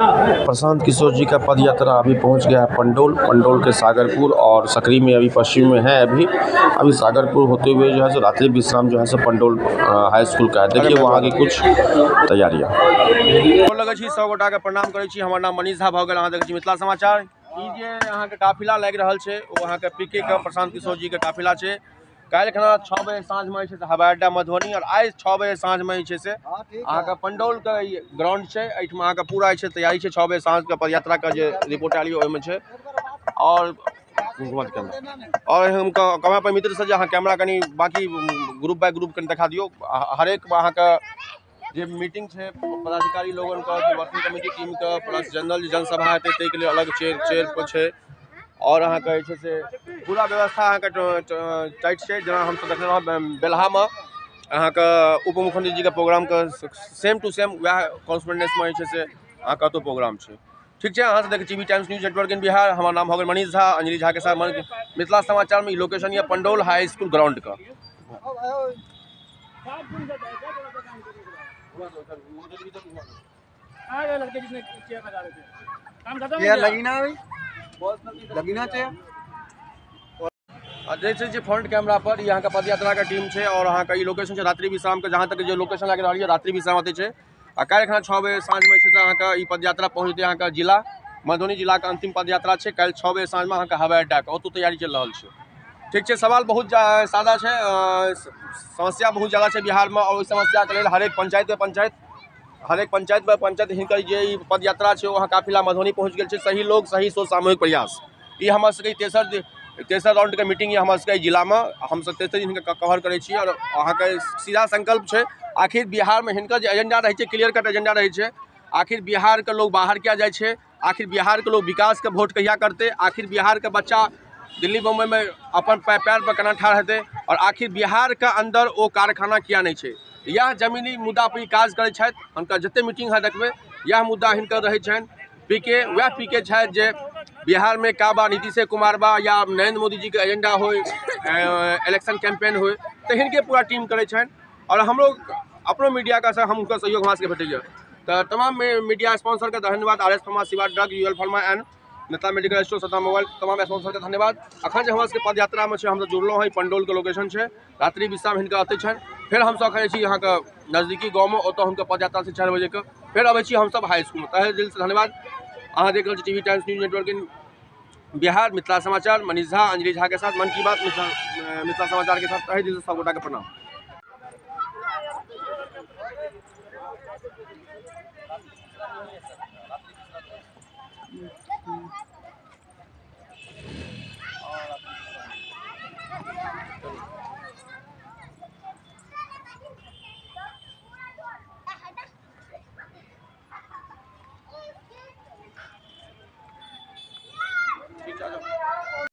प्रशांत किशोर जी का पद यात्रा अभी पहुंच गया है पंडौल। पंडौल के सागरपुर और सकरी में अभी पश्चिम में है। अभी अभी सागरपुर होते हुए जो है सो रात्रि विश्राम जो है सो पंडौल हाई स्कूल का है। देखिए वहाँ की कुछ तैयारियां। लगै छी सब गोटा के प्रणाम करै छी। हमर नाम मनीष झा भऽ गेल। अहाँ देखै छी मिथिला समाचार। ई जे अहाँके काफिला लागि रहल छै ओ अहाँके पीके के प्रशांत किशोर जी के काफिला छै। काल्हि खना 6 बजे साँझमे जे छै से हवाई अड्डा मधुबनी और आइ 6 बजे साँझमे जे छै से अहाँके पंडौलके ग्राउंड छै। एहिठमा अहाँके पूरा जे छै तैयारी छै। 6 बजे साँझके पदयात्राके जे रिपोर्ट आयल ओहिमे छै। और और हम कहबै अपन मित्रसँ जे अहाँ कैमरा कनि बाकी ग्रुप बाय ग्रुप कनि देखा दियौ। हरेक अहाँके जे मीटिंग छै पदाधिकारी लोगनके, वर्किंग कमिटी टीमके, प्लस जनरल जनसभा हेतै ताहिके लेल अलग चेयर चेयर पर छै। और अहाँके जे छै से पूरा व्यवस्था अहाँके टाइट छै। जेना हमसब देखने रहौं बेलहामे अहाँके उप मुख्यमंत्री जीके प्रोग्रामके सेम टू सेम वएह कॉन्फिडेंसमे जे छै से अहाँके कतहु प्रोग्राम छै। ठीक छै, अहाँ सब देखै छी V Times news network in Bihar. हमर नाम भऽ गेल मनीष झा, अंजलि झा के साथ मिथिला समाचारमे ई लोकेशन यऽ पंडौल हाई स्कूल ग्राउंडके। चेयर लगी ना अभी लगी ना चेयर। आ जे छै जे फ्रंट कैमरा पर ई अहाँके पदयात्राके टीम छै और अहाँके ई लोकेशन छै रात्रि विश्रामके। जहाँ तक जे लोकेशन लागि रहल यऽ रात्रि विश्राम अतै छै। आ काल्हि खना 6 बजे साँझमे जे छै से अहाँके ई पदयात्रा पहुँच जेतै अहाँके जिला मधुबनी जिलाके अंतिम पदयात्रा छै। काल्हि 6 बजे साँझमे अहाँके हवाई अड्डाके ओतौ तैयारी चलि रहल छै। ठीक छै, सवाल बहुत सादा छै, समस्या बहुत ज्यादा छै बिहारमे और ओहि समस्याके लेल हरेक पंचायत पंचायत हरेक पंचायत बाय पंचायत हिनकर जे ई पदयात्रा छै ओ अहाँ काफिला मधुबनी पहुँच गेल छै। सही लोग सही सोच सामूहिक प्रयास। ई हमर सबके तेसर राउंडके मीटिंग यऽ हमर सबके जिलामे। हमसब तेसर दिन हिनकर कवर करै छी और अहाँके सीधा संकल्प छै आखिर बिहारमे हिनकर जे एजेंडा रहै छै क्लियर कट एजेंडा रहै छै। आखिर बिहारके लोग बाहर किया जाइ छै, आखिर बिहारके लोग विकासके वोट कहिया करतै, आखिर बिहारके बच्चा दिल्ली बम्बईमे अपन पैर पर केना ठाढ़ हेतै और आखिर बिहारके अन्दर ओ कारखाना किया नहि छै। इएह जमीनी मुद्दा पर ई काज करै छथि। हुनकर जते मीटिंग अहाँ देखबै इएह मुद्दा हिनकर रहै छनि। पीके वएह पीके छथि जे बिहारमे का बा नीतीश कुमार बा या नरेंद्र मोदी जी के एजेंडा होय, इलेक्शन कैंपेन होय, तऽ हिनके पूरा टीम करै छनि। और हमरो अपनो मीडियाके से हम हुनकर सहयोग हमरा सबके भेटैए। तऽ तमाम मीडिया स्पॉन्सरके धन्यवाद। R S pharma, Shiva drug, U L pharma and Mithila medical store, Satna mobile, तमाम स्पॉन्सरके धन्यवाद। अखन जे हमरा सबके पदयात्रामे छै हमसब जुड़लहुँ हँ। पंडौलके लोकेशन छै, रात्रि विश्राम हिनकर अतै छनि। फेर हमसब अखन छी अहाँके नजदीकी गाँवमे, ओतऽ हुनकर पदयात्रा छै 4 बजेके। फेर अबै छी हमसब हाई स्कूलमे। तहे दिलसँ धन्यवाद। अहाँ देख रहल छी TV Times news network in Bihar, Mithila समाचार, मनीष झा, अंजलि झा के साथ मन की बात मिथिला मिथिला समाचार के साथ। तहे दिलसँ सब गोटाके प्रणाम।